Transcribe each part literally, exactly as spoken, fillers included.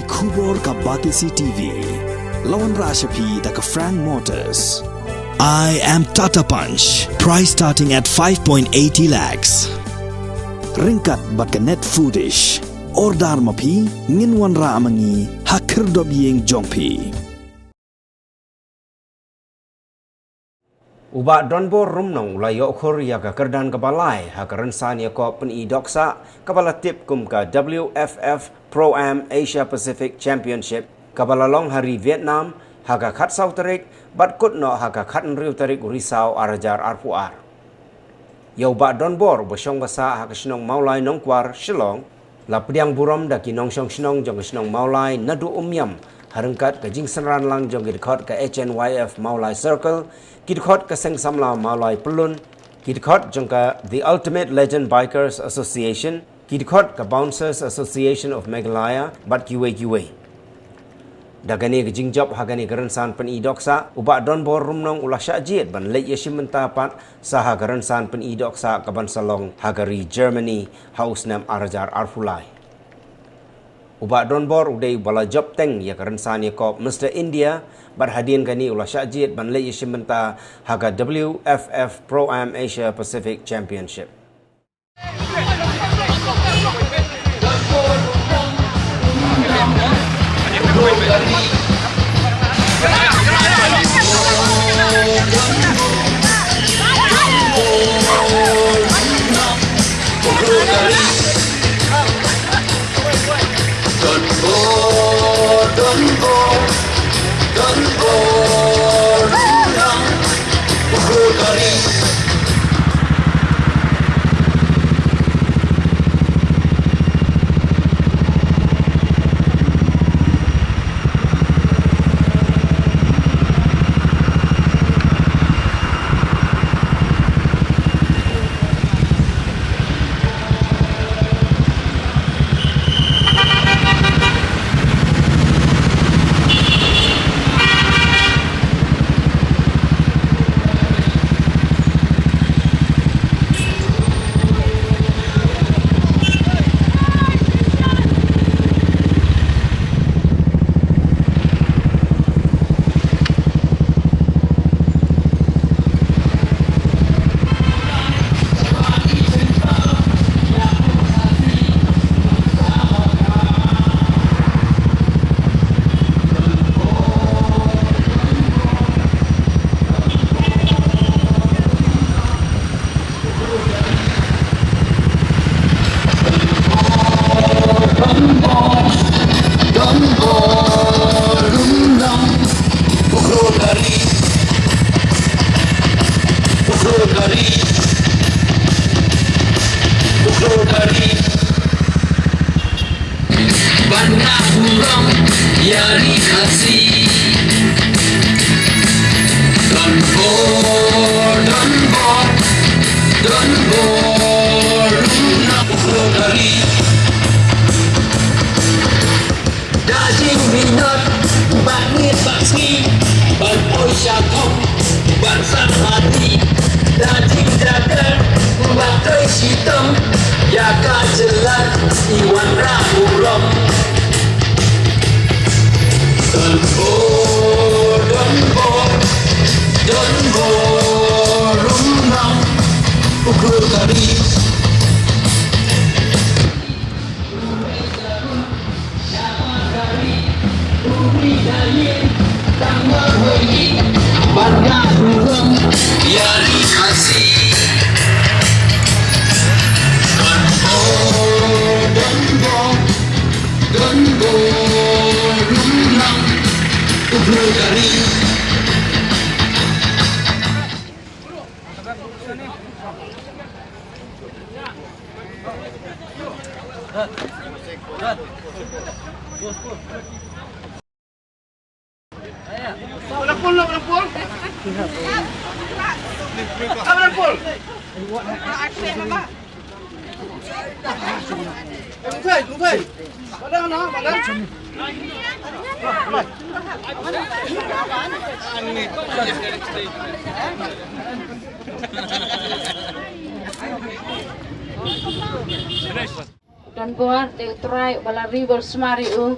Khubor ka Batesi T V. La wanrah sha phi da ka Frank Motors. I am Tata Punch. Price starting at five point eighty lakhs. Ryngkat bad ka Net Foodish. Order ma phi, ngin wanrah ma ngi ha khyrdop ïing jong phi. U Bah Donbor Rumnong u la ïoh khur ïa ka kyrdan kaba lai ha ka rynsan ïakop pyni dohksah kaba la tip kum ka W F F Pro Am Asia Pacific Championship kaba la long ha ri Vietnam ha ka khatsaw tarik bad kut noh ha ka khathynriew tarik u Risaw ar hajar arphew ar. Ïa u Bah Donbor uba shong ba sah ha ka shnong Mawlai Nongkwar, Shillong, la pdiang burom da ki nongshong shnong jong ka shnong Mawlai naduh Umiam ha ryngkat ka jingsynran lang jong ki dkhot ka H N Y F Mawlai Circle, ki dkhot ka Seng Samla Mawlai Pyllun, ki dkhot jong ka The Ultimate Legend Bikers Association, ki dkhot ka Bouncers Association of Meghalaya bad kiwei kiwei. Da kane ka jingjop ha kane ka rynsan pyni dohksah, u Bah Donbor Rumnong u la shah jied ban leit ïashim bynta pat sha ha ka rynsan pyni dohksah kaban sa long ha ka ri Germany ha u snem ar hajar arphew lai. U Bah Donbor u dei uba la jop teng ïa ka rynsan ïakop Mister India bad hadien kane u la shah jied ban leit ïashim bynta ha ka W F F Pro Am Asia Pacific Championship. Ban nang burom ïa ri Khasi. Don Bor, Don Bor, Don Bor, Rumnong Rotary. Da jingminot bad ngeit bad sngi ban poi sha thong ban sah hati. Da jingdagar bad trei shitom ïa ka jylla, i wanrah burom. Don Bor, Don Bor, Don Bor, Rumnong Rotary. Don Bor, te u Trai uba la ri bor smari u,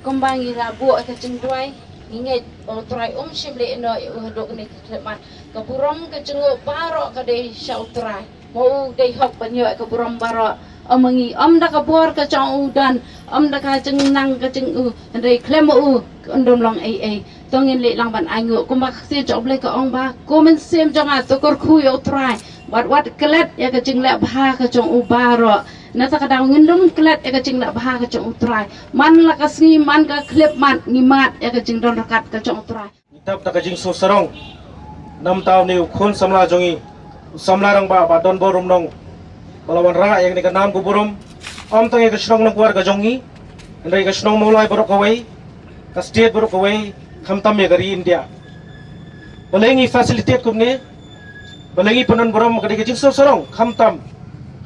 Kumba ngi la buh ka jingduwai, ngi ngeit ba U Trai um shym leh noh ïa u haduh kane ka khyllipmat. Ka burom ka jong u baroh ka dei sha U Trai. Ma u dei hok ban ïoh ïa ka burom baroh. Ym ma ngi, ym da ka bor ka jong u don, ym da ka jingnang ka jong u, hynrei khlem ma u, ka ym don long ei ei. To ngin leh lang ban ainguh, kumba ka ktien jong U Blei ka ong ba, ko mynsiem jong nga to kyrkhu ïa U Trai. Wat wat klet ïa ka jingleh bha ka jong u baroh. Nangta ka daw ngin ym klet ïa ka jingleh bha ka jong U Trai. Man la ka sngi, man ka khyllipmat, ngi mad ïa ka jingdon ryngkat ka jong U Trai. Ngi tap da ka jingsngewsarong namar une u khun samla jong ngi, u samla rangbah Bah Donbor Rumnong, ba la wanrah ïa kane ka nam ka burom, ym tang ïa ka shnong Nongkwar ka jong ngi, hynrei ka shnong Mawlai baroh kawei, ka state baroh kawei, khamtam ïa ka ri India. Balei ngi facilitate kumne, balei ngi pyndon burom, ka dei ka jingsngewsarong, khamtam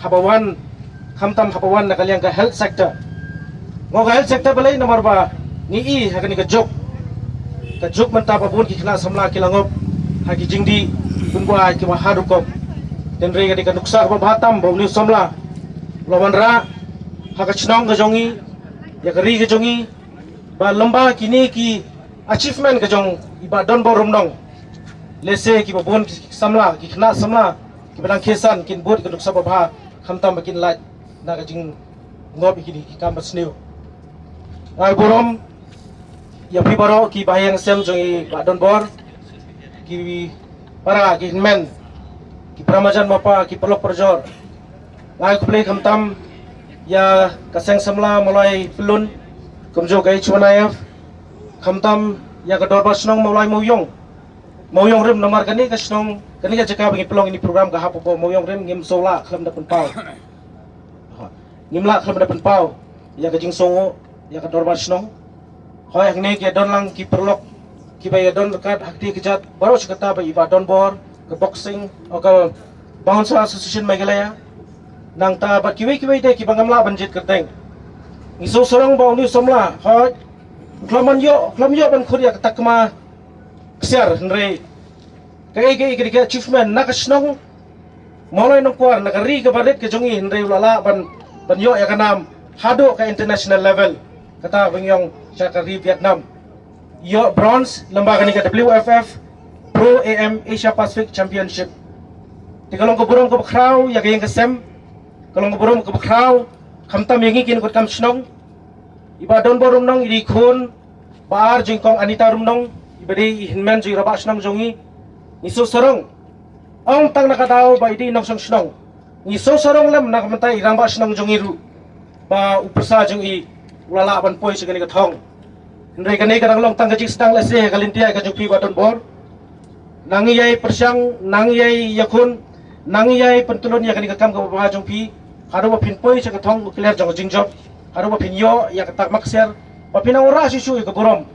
haba wan, khamtam haba wan na ka liang ka health sector. Ngo ka health sector balei, namar ba ngi i ha kane ka juk, ka juk mynta ba bun ki khynnah samla ki la ngop ha ki jingdih, bun ba ki ba ha rukom. Hynrei ka dei ka nuksa kaba bha tam ba une u samla u la wanrah ha ka shnong ka jong ngi, ïa ka ri ka jong ngi, ba lymba kine ki achievement ka jong i Bah Donbor Rumnong, lehse ki ba bun ki samla, ki khynnah samla ki ba dang khie san kin bud ka nuksa ba bha, khamtam ba kin lait na ka jingngop ïa kine ki kam ba sniew. Ai burom ïa phi baroh ki ba ïeng sem jong i Bah Donbor, ki para ki hynmen, ki para marjan mapa, ki paralok parajor. Nga ai khublei khamtam ïa ka seng samla Mawlai Pyllun, kumjuh ka H Y F, khamtam ïa ka dorbar shnong Mawlai Mawiong, Mawiong Rim, namar kane ka shnong, kane ka jaka ba ngi pynlong ïa kane ka program ka hap hapoh Mawiong Rim, ngim sngewlah khlem da pynpaw. Ngim lah khlem da pynpaw ïa ka jingsngew ïa ka dorbar shnong. Hooid, hangne ki ïa don lang ki paralok ki ba ïa don ryngkat ha kti ka jait baroh shi katta, ba i Bah Donbor, ka boxing, o ka Bouncer Association Meghalaya. Nangta bad kiwei kiwei de ki ba ngam lah ban jied kyrteng. Ngi sngewsarong ba une u samla, hooid, u khlem ïoh, u khlem ïoh ban khot ïa ka takma ksiar, hynrei kaei kaei ka dei ka achievement na ka shnong Mawlai Nongkwar, na ka ri ka barit ka jong ngi, hynrei u la lah ban, ban ïoh ïa ka nam haduh ka international level. Kata ba ngi ong sha ka ri Vietnam. Ïoh bronze lem bad kane ka W F F Pro A M Asia Pacific Championship. Te ka long ka burom kaba khraw ïa ka ïing ka sem, ka long ka burom kaba khraw khamtam ïa ngi ki nongkut kam shnong. I Bah Donbor Rumnong i dei khun ba ar jong i Kong Anita Rumnong, i ba dei i hynmen jong i rangbah shnong jong ngi. Ngi sngewsarong, ym tang na ka daw ba i dei nongshong shnong, ngi sngewsarong lem na ka bynta i rangbah shnong jong ngi ruh, ba u pyrsa jong i u la lah ban poi sha kane ka thong. Hynrei kane ka dang long tang ka jingsdang lehse ha ka lynti ka jong phi Bah Donbor. Nang ïai pyrshang, nang ïai ïakhun, nang ïai pyntlun ïa kane ka kam kaba bha jong phi, haduh ba phin poi sha ka thong u kliar jong ka jingjop, haduh ba phin ïoh ïa ka takma ksiar, ba phin nang wanrah shuh shuh ïa ka burom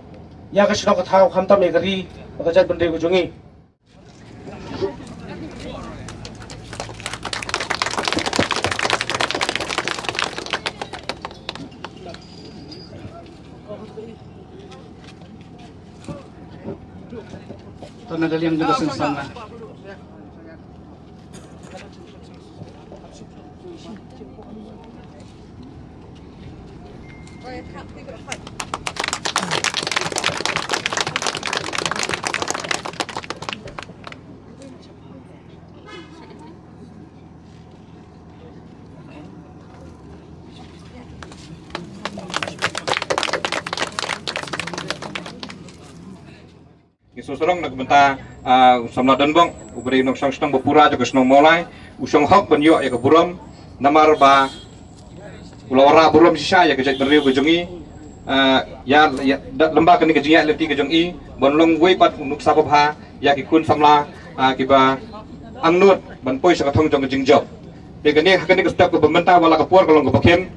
ïa ka shnong ka thaw, khamtam ïa ka ri bad ka jaitbynriew ka jong ngi. To na ka liang jong ka seng samla. Ngi sngewsarong na ka bynta, ah, u samla Donbor, uba dei u nongshong shnong ba pura jong ka shnong Mawlai, u shong hok ban ïoh ïa ka burom, namar ba u la wanrah burom shisha ïa ka jaitbynriew ka jong i, ah, ïa, ïa, da, lem bad kane ka jingïaid lynti ka jong i, ban long uwei pat u nuksa ba bha ïa ki khun samla, ah, kiba angnud ban poi sha ka thong jong ka jingjop. Te kane, ha kane ka step kaba mynta, wat la ka por ka long kaba khim,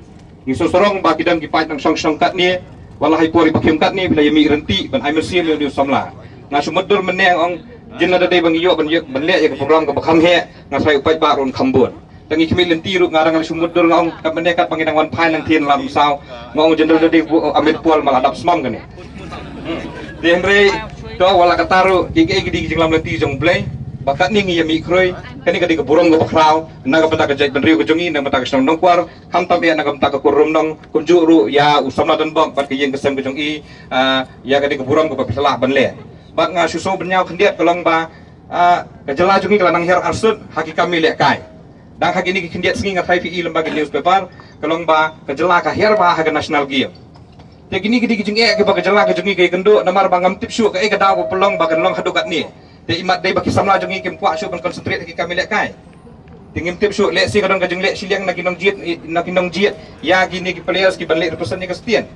ngi sngewsarong ba ki don ki paid nongshong shnong katne, wat la ha i por iba khim katne, phi la ïa mih ryntih ban ai mynsiem ïa une u samla. Nga shu mutdur mynne nga ong, jin lada dei ba ngi ïoh ban ïoh ban leh ïa ka program kaba kham heh, nga sa ïa u paidbah ruh un kham bun. Tang ngi khmih lynti ruh, nga dang la shu mutdur nga ong, kat mynne kat ba ngi dang wan phai lang ktien lang saw, nga ong jin lada dei bu, Amit Paul ma la dap smam kane. Hmm. Te hynrei to, wat la katta ruh, kiei kiei ki dei ki jinglam lynti jong U Blei. Ba katne ngi ïa mih khrui, kane ka dei ka burom kaba khraw na ka bynta ka jaitbynriew ka jong ngi, na ka bynta ka shnong Nongkwar, khamtam eh na ka bynta ka kur Rumnong, kumjuh ruh ïa u samla donbok bad ka ïing ka sem ka jong i. Ah, ïa ka dei ka burom kaba phi lah ban leh. Bad nga shu sngew bynñiaw khyndiat ka long ba, ah, ka jylla jong ngi ka la nang hiar arsut ha ki kam mih lehkai. Dang ha kine ki khyndiat sngi nga tharai phi i lyngba ki newspaper, ka long ba ka jylla ka hiar bha ha ka national game. Te kine ki dei ki jingeh kiba ka jylla ka jong ngi ka ïakynduh, namar ba ngam tip shuh kaei ka daw ba pynlong ba kan long haduh katne. Te imat dei ba ki samla jong ngi kim kwah shuh ban concentrate ha ki kam mih lehkai. Te ngim tip shuh, lehse ka don ka jingleh shiliang na ki nongjied, na ki nongjied ïa kine ki players ki ban leh represent ïa ka state.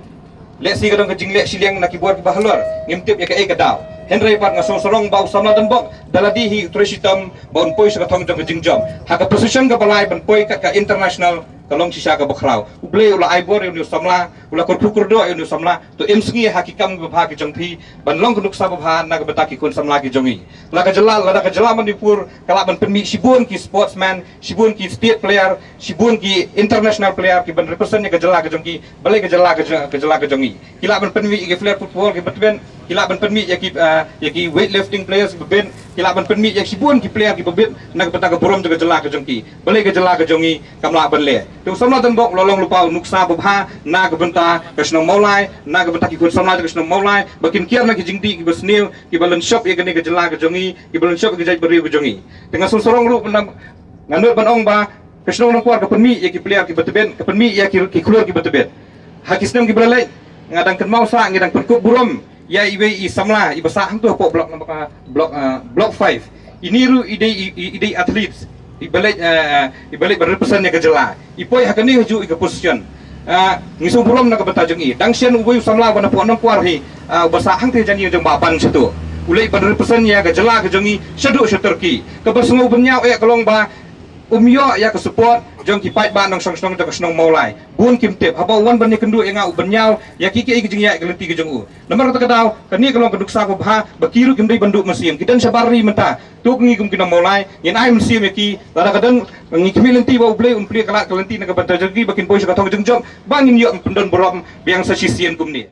Lehse ka don ka jingleh shiliang na ki bor kiba halor, ngim tip ïa kaei ka daw. Hynrei pat nga sngewsarong ba u samla donbok da lade hi u trei shitom ba un poi sha ka thong jong ka jingjop. Ha ka position kaba lai ban poi kat ka international, ka long shisha kaba khraw. U Blei u la ai bor ïa une u samla, u la kyrkhu kyrdoh ïa une u samla. To im sngi ha ki kam babha ki jong phi ban long ka nuksa babha na ka bynta ki khun samla ki jong ngi. La ka jylla, lada ka jylla Manipur ka lah ban pynmih shibun ki sportsman, shibun ki state player, shibun ki international player ki ban represent ïa ka jylla ka jong ki, balei ka jylla ka jong, ka jylla ka jong ngi ki lah ban pynmih ïa ki player football kiba tbit, ki lah ban pynmih ïa ki, ah, ïa ki weightlifting players kiba bit, ki lah ban pynmih ïa shibun ki player kiba bit na ka bynta ka burom jong ka jylla ka jong ki. Balei ka jylla ka jong ngi kam lah ban leh? Te u samla donbok u la long lypa u nuksa babha na ka bynta ka shnong Mawlai, na ka bynta ki khun samla ka shnong Mawlai, ba kin kiar na ki jingdih kiba sniew, kiba lynshop ïa kane ka jylla ka jong ngi, kiba lynshop ïa ka jaitbynriew ka jong ngi. Te nga sngewsarong ruh ban, nga nud ban ong ba ka shnong Nongkwar ka pynmih ïa ki player kiba tbit, ka pynmih ïa ki, ki khlur kiba tbit. Ha ki snem kiba la leit, nga dang kynmaw sah, ngi dang pynkup burom ïa iwei i samla iba sah hangto hapoh block number ka, block, ah, block five. Ini ruh i dei, i, i, i dei athletes iba leit, ah, iba leit ban represent ïa ka jylla. I poi ha kane hajuh ïa ka position. Ah, ngi sngewburom na ka bynta jong i. Dang shen uwei u samla uba napoh Nongkwar hi, ah, uba sah hangtei jan ïing jong Bah Ban shato. U leit ban represent ïa ka jylla ka jong i shaduh sha Turkey. Kaba sngewbha ban ïoh eh ka long ba um ïoh ïa ka support jong ki paidbah nongshong shnong jong ka shnong Mawlai. Bun kim tip, haba u wan ban ïakynduh ïa nga u bynñiaw ïa ki, ki, ki jingïaid ka lynti ka jong u. Namar kata ka daw, kane ka long ka nuksa babha ba ki ruh kim dei ban duh mynsiem. Ki don shabar ri mynta. To ngi kum ki nong Mawlai ngin ai mynsiem ïa ki. Lada ka don, ngi khmih lynti ba U Blei un plie ka lad ka lynti na ka bynta jong ki ba kin poi sha ka thong jingjop ba ngin ïoh pyndon burom biang sa shisien kumne.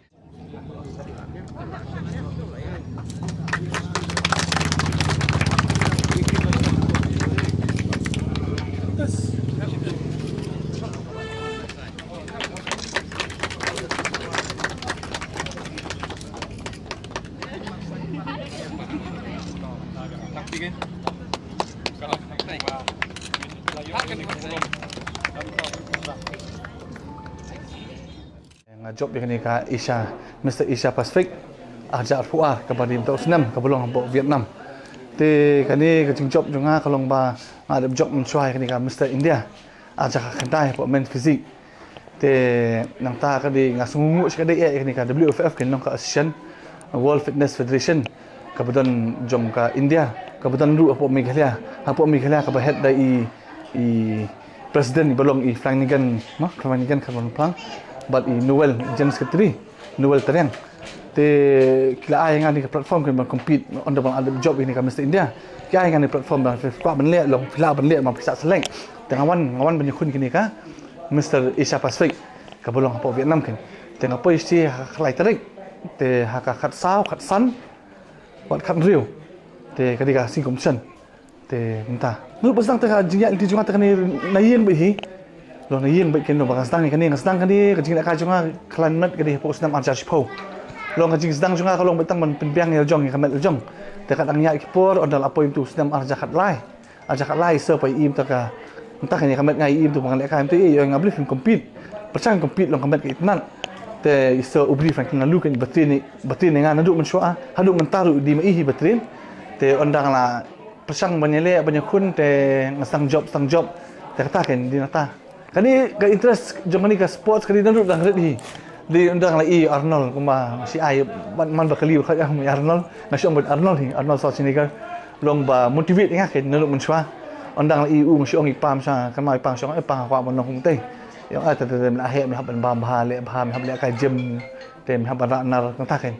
Nga jop ïa kane ka Asia, Mister Asia Pacific, arhajar arphew ar, kaba dei mynta u snem, kaba long hapoh Vietnam. Te kane ka jingjop jong nga ka long ba nga dep jop mynshuwa ïa kane ka Mister India, arhajar khatkhyndai hapoh Men Physique. Te nangta ka dei nga sngewnguh shikatdei ïa kane ka W F F, kane long ka association, World Fitness Federation, kaba don jong ka India, kaba don ruh hapoh Meghalaya, hapoh Meghalaya kaba head da i, i president iba long i Flanagan, ma, Flanagan Kharwanplang, bad i Noel, general secretary, Noel Tariang. Te ki la ai nga kane ka platform kane ban compete, ynda ba nga dep jop ïa kane ka Mister India. Ki ai nga kane ka platform ba phi kwah ban leh, long phi lah ban leh, ma phi sah select. Te nga wan, nga wan ban ïakhun ïa kane ka Mister Asia Pacific, kaba long hapoh Vietnam kane. Te nga poi sha ha ka khatlai tarik. Te ha ka khatsaw, khatsan, bad khathynriew. Te ka dei ka sngi competition. Te mynta nga ruh ba sdang te ka jingïaid lynti jong nga te kane na ïing beit hi. Long na ïing beit kane, ba nga sdang ïa kane, nga sdang kane ka jingïalehkai jong nga khlaiñ met ka dei hapoh u snem arhajar shiphew. Long ka jingsdang jong nga ka long beit tang ban pynbiang ïa la jong, ïa ka met la jong. Te ka dang ïaid ki por, ynda la poi mynta u snem arhajar khatlai. Arhajar khatlai i sir pa i im ta ka, mynta kane ka met nga i im tu ba nga lehkai mynta i, nga believe in compete. Pyrshang compete long ka met ka itynnad. Te i sir u Bri Franklin Nalu kane ba train, ba train ïa nga naduh mynshuwa, haduh mynta ruh i dei ma i hi ba train. Te ynda nga la pyrshang ban ïaleh ban ïakhun te nga sdang jop, sdang jop. Te kata kane dei nangta. Kane ka interest jong kane ka sports ka dei naduh dang rit hi. Dei ynda nga la i Arnold kumba shi ai man, man ba kali ba khat ïa Arnold, nga shu ong beit Arnold hi, Arnold Schwarzenegger. Long ba motivate ïa nga kane naduh mynshuwa. Ynda nga la i u nga shu ong i pam sha, kynmaw i pam shu ong, eh pam kwah ban long kumtei. Ïa ong ah te te te men ah heh men hap ban bam bha, leh bha, men hap lehkai gym, te men hap ban rah nar, kata kane.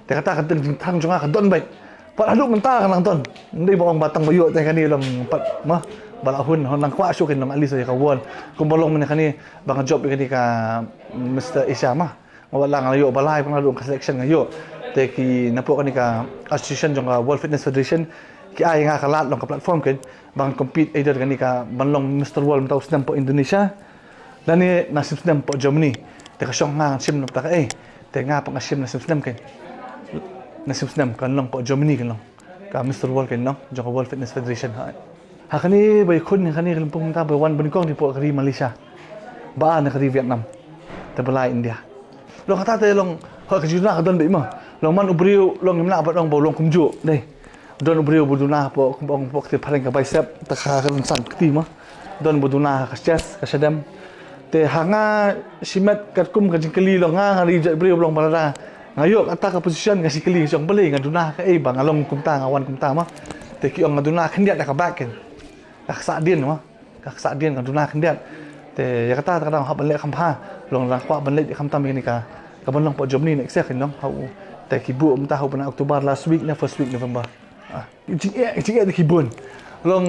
Te kata ka jingthrang jong nga ka don beit. Pat haduh mynta ka nang don. Ym dei ba ong ba tang ba ïoh te kane long pat ma ba la hun, hon nang kwah shuh kane long at least ïa ka world. Kumba long mynne kane ba nga jop ïa kane ka Mister Asia ma. Nga wad la nga la ïoh ba lai, ba nga la dang ka selection nga ïoh. Te ki napoh kane ka association jong ka World Fitness Federation Ki ai nga ka lad long ka platform kein ba ngan compete either kane ka ban long Mister World mynta u snem hapoh Indonesia lane na shim snem hapoh Germany. Te ka shong nga ngan shim na bynta kaei, te nga pat nga shim na shim snem kein. Na shim snem kan long hapoh Germany kan long ka Mister World kein long jong ka World Fitness Federation. Ha kane ba ïakhun ïa kane ka lympung mynta ba wan banyngkong hapoh ka ri Malaysia, ba ar na ka ri Vietnam, te ba lai India. Long kata te long, hooid, ka jingduna ka don beit mo. Long man u briew long ngim lah ban ong ba u long kumjuh dei. Don u briew ba duna hapoh, kumba ong hapoh ka ktien phareng, ka bicep, te ka rynsan kti mo. Don ba duna ha ka chest, ka shadem. Te ha nga shimet katkum ka jingkylli long nga, nga dei jait briew ba long ba lada nga ïoh kata ka position, nga shu kylli, nga ong balei nga duna ha kaei ba nga long kumta, nga wan kumta mo. Te ki ong nga duna khyndiat da ka back kein. Ka ksahdien mo. Ka ksahdien, nga duna khyndiat. Te ïa kata te ka dang hap ban leh kham bha. Long dang kwah ban leh khamtam ïa kane ka, ka ban long hapoh Germany next year kein long ha u. Te ki buh mynta ha u bnai October last week ne first week November. Ah, jingeh, jingeh te ki bun. Long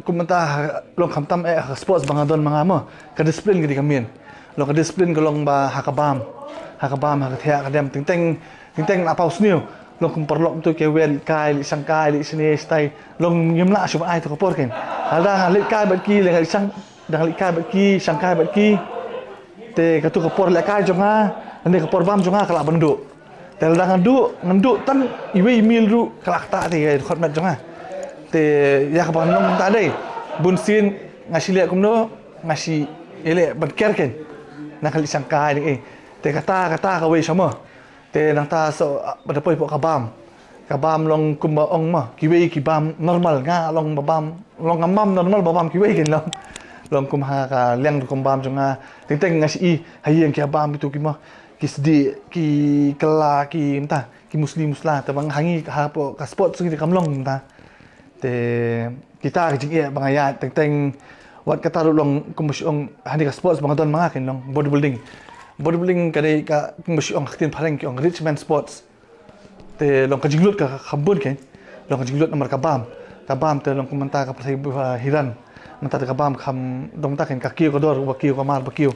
kum mynta ha, long khamtam eh ha sports ba nga don ma nga mo. Ka discipline ka dei ka main. Long ka discipline ka long ba ha ka bam, ha ka bam, ha ka thiah ka dem, teng teng, teng teng na paw sniew. Long kum paralok mynta ki wei leit kai, leit shang kai, leit shane shatai. Long ngim lah shuh ban ai tu ka por kein. Lada nga leit kai bad ki, lada nga leit shang, lada nga leit kai bad ki, shang kai bad ki, te katu ka por leh kai jong nga lane ka por bam jong nga ka lah ban duh. Te lada ngan duh, ngan duh tang iwei i mil ruh ka lah ktah te ïa ka khot met jong nga. Te ïa kaba ngan long mynta dei, bun sien nga shu leh kumno, nga shu ïaleh ban ker kein. Na ka leit shang kai ne eh. Te kata, kata kawei sha mo. Te nangta sa, ah, ba da poi hapoh ka bam. Ka bam long kumba ong mo, kiwei ki bam normal, nga long ba bam, long ngam bam normal ba bam kiwei kein long. Long kum ha ka liang rukom bam jong nga. Teng teng nga shu i ha ïing ki ha bam kitu ki mo, ki sdieh, ki kylla, ki mynta, ki musli musla. Te ba nga ha ngi hapoh ka sports ngi te kam long mynta. Te kita ka jingeh ba nga ïaid, teng teng wat kata ruh long kumba shu ong ha kane ka sports ba nga don ma nga kein long bodybuilding. Bodybuilding ka dei ka kumba shu ong ha ka ktien phareng ki ong rich man sports. Te long ka jinglut ka kham bun kein. Long ka jinglut namar ka bam. Ka bam te long kum mynta ka pyrthei ba hiran. Mynta te ka bam kham dang mynta kein, ka kiew ka dor, ba kiew ka mar, ba kiew.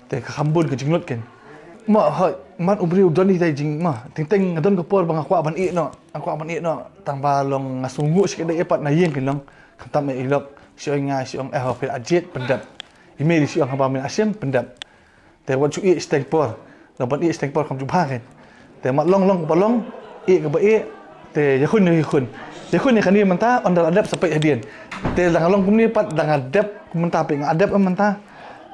Te ka kham bun ka jinglut kein. Mo, hooid, man u briew don ïa kita ki jing, mo, teng teng nga don ka por ba nga kwah ban ïeh noh, nga kwah ban ïeh noh. Tang ba long nga sngewnguh shikatdei pat na ïing kein long. Khamtam eh i lok shu ong ïa nga, shu ong eh, hooid, phi la jied pyndep. I mei shu ong haba me la shim pyndep. Te wat shu ïeh shiteng por. Long ban ïeh shiteng por kam ju bha kein. Te mat long long kaba long, ïeh kaba ïeh. Te ïakhun ïakhun. Ïakhun ïa kane mynta, ynda la dep sa peit hadien. Te lada nga long kumne pat, lada nga dep mynta, peit nga dep mynta.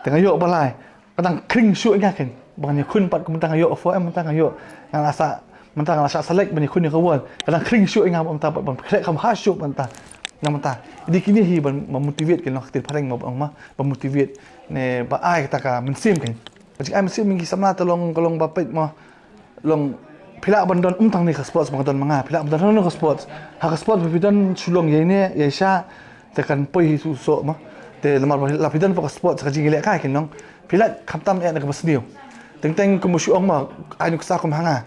Te nga ïoh ba lai. Ka dang khring shuh ïa nga kein. Ba ngan ïakhun pat kumta, nga ïoh offer em mynta, nga ïoh, nga la sah, mynta nga la sah select ban ïakhun ïa ka world. Ka dang khring shuh ïa nga mynta pat ban khreh kham bha shuh mynta. Nga mynta. Dei kine hi ban, ban motivate kein long ha ka ktien phareng mo ba ong mo, ban motivate ne ba ai kata ka mynsiem kein. Ka jingai mynsiem ïa ki samla te long, ka long ba peit mo. Long phi lah ban don, ym tang ne ka sports ba nga don ma nga, phi lah ban don hano hano ka sports. Ha ka sports ba phi don shu long ïaineh ïaishah, te kan poi hi shuh shuh mo. Te namar ba la phi don hapoh ka sports, ka jingïalehkai kein long, phi lah khamtam eh na kaba sniew. Teng teng kumba shu ong mo, ai nuksa kum ha nga.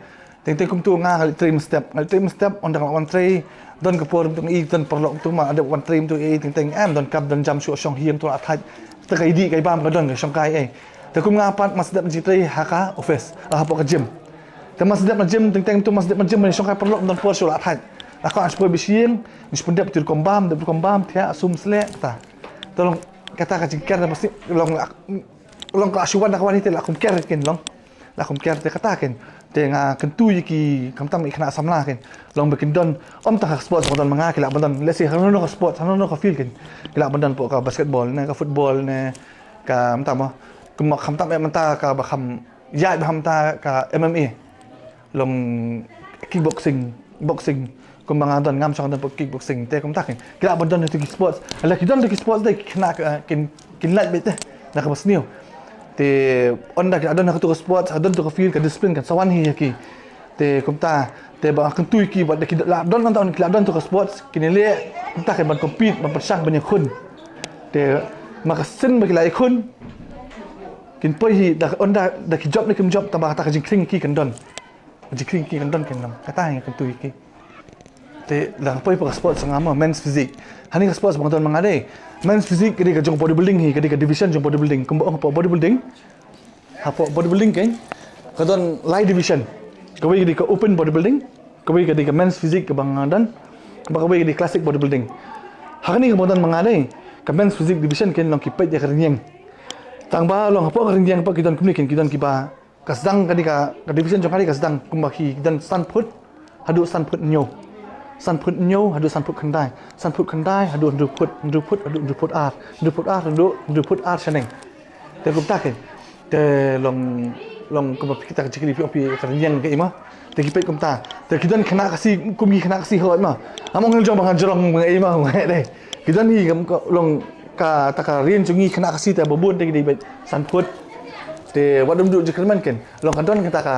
Teng teng kumtu nga, nga leit trei mynstep, nga leit trei mynstep, ynda nga la wan trei, don ka por mynta nga i, don paralok mynta ma, ynda wan trei mynta ei, teng teng em, don kap don jam shuh, shong hi ïa mynta la thait. Te ka ïadih ka ïabam ka don, ka shong kai ei. Te kum nga pat, nga sdep jingtrei ha ka office, ah, hapoh ka gym. Te nga sdep na gym, teng teng mynta nga sdep na gym, shong kai paralok, don por shuh la thait. La kwah shu poi beit sha ïing, shu pyndep tu rukom bam, dep rukom bam, thiah, sum, sleh, kata. Te long kata ka jingker, pasi long la, long ka shu wan da ka wan hi te la kum ker kein long. La kum ker te kata kein. Te nga kyntu ïa ki, khamtam ïa ki khynnah samla kein. Long ba kin don, ym tang ha sports ba don ma nga, ki lah ban don, let's say, hano hano ka sports, hano hano ka field kein. Ki lah ban don hapoh ka basketball ne ka football ne ka, mynta mo, kumba khamtam eh mynta kaba kham ïaid ba ha mynta ka M M A. Long kickboxing, boxing. Kumba nga don, ngam shong don hapoh kickboxing. Te kumta kein, ki lah ban don ha ki sports. Lada ki don ha ki sports te ki khynnah ka, kin, kin lait beit te na kaba sniew. Te ynda ki lah don ha katu ka sports, ha don tu ka field, ka discipline kan sa wan hi ïa ki. Te kumta, te ba nga kyntu ïa ki, ba lada ki lah don, nangta ynda ki lah don tu ka sports, kin ïaleh kumta kein ban compete, ban pyrshang, ban ïakhun. Te ma ka sien ba ki la ïakhun, kin poi hi, da ynda da ki jop ne kim jop, tang ba kata ka jingkhring ïa ki kan don. Jingkhring ïa ki kan don kein long. Kata hi nga kyntu ïa ki. Te lada poi hapoh ka sports nga mo, men's physique. Hangne ka sports ba nga don ma nga dei, men's physique ka dei ka jong bodybuilding hi, ka dei ka division jong bodybuilding. Kumba ong hapoh bodybuilding, hapoh bodybuilding kein, ka don lai division. Kawei ka dei ka open bodybuilding, kawei ka dei ka men's physique kaba nga don. Ba kawei ka dei classic bodybuilding. Ha kane ka ba don ma nga dei, ka men's physique division ken long ki peit ïa ka rynïeng. Tang ba long hapoh ka rynïeng pat ki don kumne ken, ki don kiba, ka sdang kane ka, ka division jong kane ka sdang kumba ki don san phut haduh san phut hynñiew. San phut hynñiew haduh san phut khyndai. San phut khyndai haduh hynriew phut, hynriew phut haduh hynriew phut ar. Hynriew phut ar haduh hynriew phut ar shaneng. Te kumta ken. Te long, long kumba kita ka jingkylli phi, phi ka rynïeng ka i ma. Te ki peit kumta. Te ki don khynnah Khasi, kum ki khynnah Khasi hooid ma. Am ong jong ba nga jrong ma nga i ma, ma nga dei. Ki don hi kam ka, long kata ka range jong ngi khynnah Khasi te ba bun te ki dei beit san phut. Te wat ym duh jingkyrmen ken. Long ka don kata ka,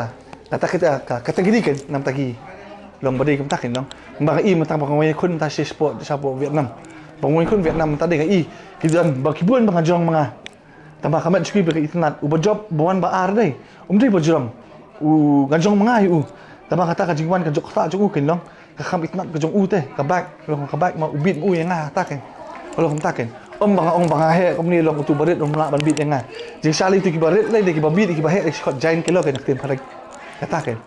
kata kita ka, kata ki dei ken, namta ki. Long ba dei kumta ken long. Ba ka i mynta ba nga wei khun mynta shi sport shapoh Vietnam. Ba nga wei khun Vietnam mynta dei ka i. Ki don ba ki bun ba nga jrong ma nga. Tangba ka met jong ki ba ka itynnad, uba jop ba wan ba ar dei. Um dei ba jrong. U nga jrong ma nga ïa u. Tangba kata ka jingwan ka jok kata jong u ken long. Ka kam itynnad ka jong u te, ka bike, long ka bike ma u beat ma u ïa nga kata ken. Long kata ken. Ym ba nga ong ba nga heh kumne long utu ba rit um lah ban beat ïa nga. Jingshai ïa utu kiba rit lei, dei kiba beat, kiba heh, dei shi kot jain ki long ken, ka tim phareng. Kata ken.